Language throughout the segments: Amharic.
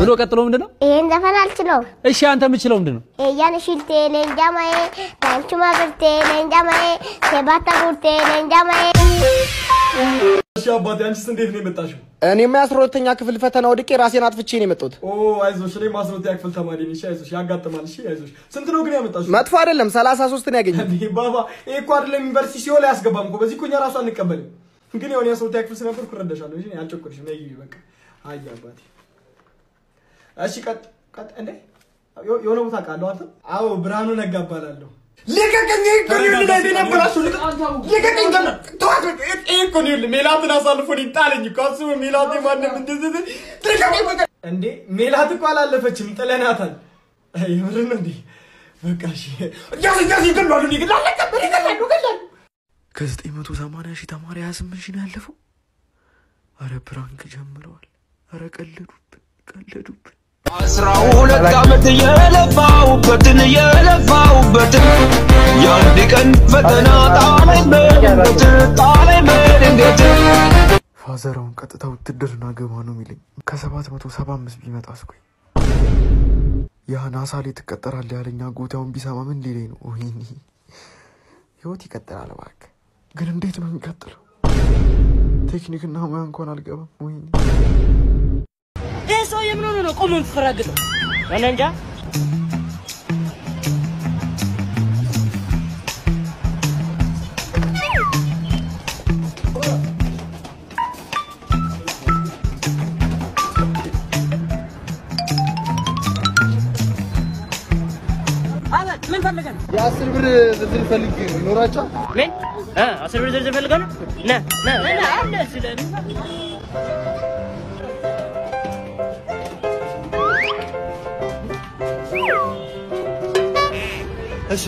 ብሎ ቀጥሎ ምንድነው? ይሄን ዘፈን አልችለውም። እሺ አንተ የምትችለው ምንድነው? ኤያን ሽልቴ ሌንጃማዬ ናንቹማ ብርቴ ሌንጃማዬ ሴባታ ቡርቴ ሌንጃማዬ። እሺ አባቴ አንቺስ እንዴት ነው የመጣሽው? እኔማ የ12ኛ ክፍል ፈተና ወድቄ ራሴን አጥፍቼ ነው የመጣሁት። ኦ አይዞሽ፣ እኔም 12ኛ ክፍል ተማሪ ነኝ። እሺ አይዞሽ፣ ያጋጥማል። እሺ አይዞሽ። ስንት ነው ግን ያመጣሽው? መጥፎ አይደለም፣ 33 ነው ያገኘሁት። እንዴ ባባ፣ ይሄ እኮ አይደለም ዩኒቨርሲቲ ሲኦል አያስገባም እኮ። በዚህ እኮ እኛ ራሱ አንቀበልም። ግን ያው እኔ 12ኛ ክፍል ስለነበርኩ እረዳሻለሁ። እሺ አልጨቆንሽም። ነይ ግቢ በቃ። አይ አባቴ። እሺ ቀጥ ቀጥ። እንዴ የሆነ ቦታ አውቃለሁ አንተ? አዎ ብርሃኑ ነጋ እባላለሁ። ልቀቀኝ! ልቀቀኝ! ተዋት! ይሄ እኮ ነው ሜላትን አሳልፎ እኔን ጣለኝ እኮ። አስበው ሜላት ማንም እንደዚህ ልቀቀኝ! በቃ እንዴ ሜላት እኮ አላለፈችም፣ ጥለናታል። የምር ነው እንዴ? በቃ እሺ። ያዝ ያዝ፣ ይገላሉ፣ ይገላሉ፣ ይገላሉ፣ ይገላሉ። ከ980 ሺህ ተማሪ 28 ሺህ ነው ያለፈው። አረ prank ጀምረዋል። አረ ቀለዱብን፣ ቀለዱብን። 12 ዓመት የለፋሁበትን የለፋሁበትን የአንድ ቀን ፈተና ጣለኝ በድንገት ጣለኝ በድንገት። father አሁን ቀጥታ ውትድርና ገባ ነው የሚለኝ። ከ775 ቢመጣስ? ቆይ ያ ናሳ ላይ ትቀጠራለህ ያለኝ አጎቴ አሁን ቢሰማ ምን ሊለኝ ነው? ወይኔ ህይወት ይቀጥላል እባክህ። ግን እንዴት ነው የሚቀጥለው? ቴክኒክና ሙያ እንኳን አልገባም። ወይኔ ይህ ሰውዬ ምን ሆኖ ነው ቆሞ የምትፈራግጠው? እኔ እንጃ። አቤት፣ ምን ፈልገህ ነው? የ10 ብር ዝርዝር ፈልጌ ነው። ይኖራቸዋል? ምን 10 ብር ዝርዝር ፈልገህ ነው? ና ና ና አለ ስለ እሺ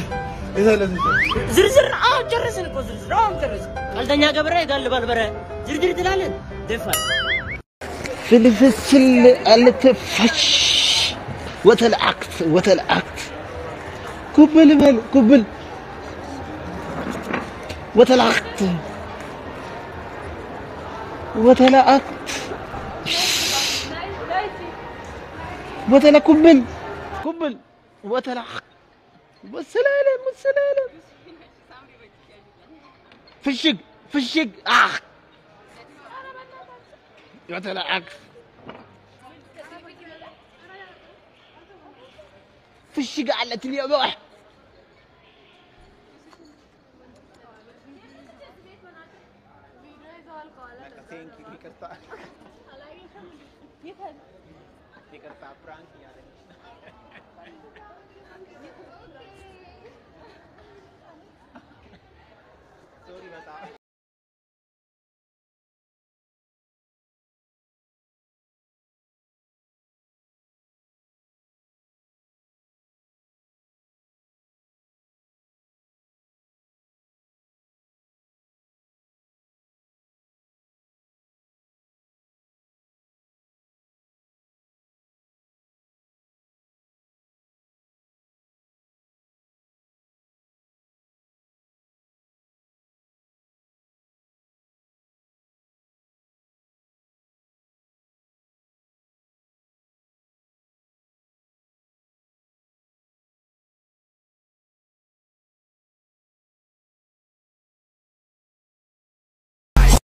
ዝርዝር አሁን ጨረስን እኮ ዝርዝር አሁን ጨረስን። ቀልደኛ ገበሬ ይጋልባል በረ ዝርዝር ትላለህ ደፋር። ፍልፍስል አልተፈሽ ወተልአክት ወተልአክት ኩብል በል ኩብል ወተልአክት ወተልአክት ወተለ ኩብል ኩብል ወተልአክት والسلالم والسلالم فشق فشق اخ وتلعك فشق على اليوم.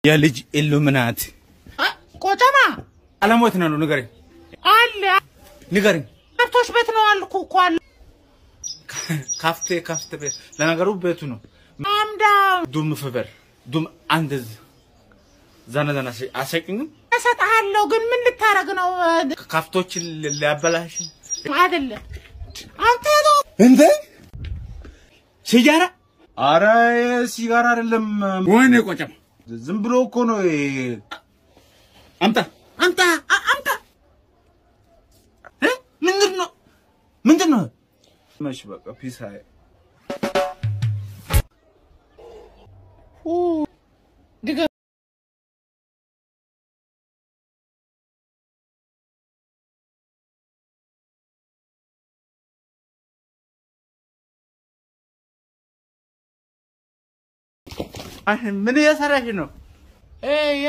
የልጅ ኢሉሚናቲ ቆጨማ አለሞት ነው። ንገረኝ አለ ንገረኝ። ከብቶች ቤት ነው አልኩህ እኮ አለ። ካፍቴ ካፍቴ ቤት ለነገሩ ቤቱ ነው። አምዳ ዱም ፍበር ዱም አንድ ዘና ዘና አሰቅኝም እሰጥሃለሁ፣ ግን ምን ልታረግ ነው? ካፍቶችን ሊያበላሽ አይደለም አንተ ነው እንዴ? ሲጋራ? አረ ሲጋራ አይደለም። ወይኔ ቆጨማ ዝም ብሎ እኮ ነው። አምጣ አምጣ አምጣ። ምንድን ነው ምንድን ነው? መሽ በቃ ፒስ አይ ምን እየሰራሽ ነው? ያ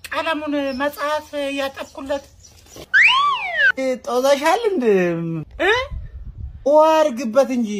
ቀለሙን መጽሐፍ እያጠብኩለት። ጦዘሻል እንደ ውሃ አድርግበት እንጂ።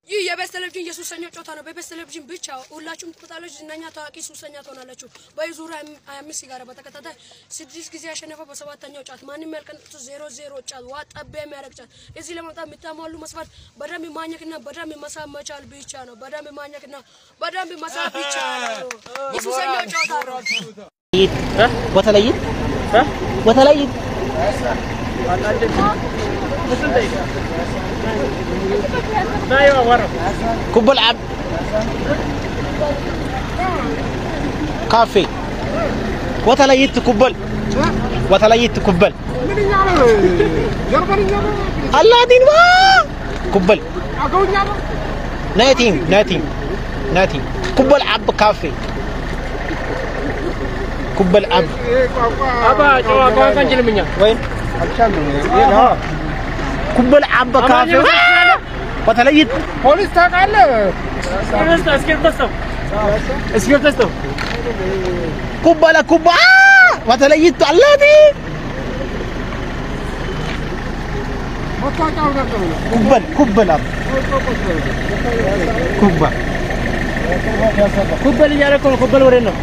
ይህ የቤት ቴሌቪዥን የሱሰኛ ጨዋታ ነው። በቤት ቴሌቪዥን ብቻ ሁላችሁም ትመጣላችሁ፣ ዝነኛ ታዋቂ ሱሰኛ ትሆናላችሁ። በዙር 25 ሲጋራ በተከታታይ 6 ጊዜ ያሸነፈ በሰባተኛው ጫት ማንም ያልቀነሱ 0-0 ጫት ዋ ጠብ የሚያደርግ ጫት። እዚህ ለመምጣት የምታሟሉ መስፈርት በደንብ ማኘክና በደንብ መሳብ መቻል ብቻ ነው። በደንብ ማኘክና በደንብ መሳብ ብቻ ነው። የሱሰኛው ጨዋታ ነው። ወተለይት ወተለይት ኩበል አብ ካፌ ወተለይት ኩበል ወተለይት ኩበል አላዲን ዋ ኩበል ናቲንግ ናቲንግ ናቲንግ ኩበል አብ ካፌ ኩበል አብ አባ ጨዋ ቋንቋ አንችልም እኛ። ወይ ኩበል አብ ካፌ ወተለይት ፖሊስ ታውቃለህ? እስክሪብቶ ስጠው። ኩበለ ኩባ ወተለይት አላዲ ኩበል ኩበል አብ ኩባ ኩበል እያለ እኮ ነው። ኩበል ወዴት ነው?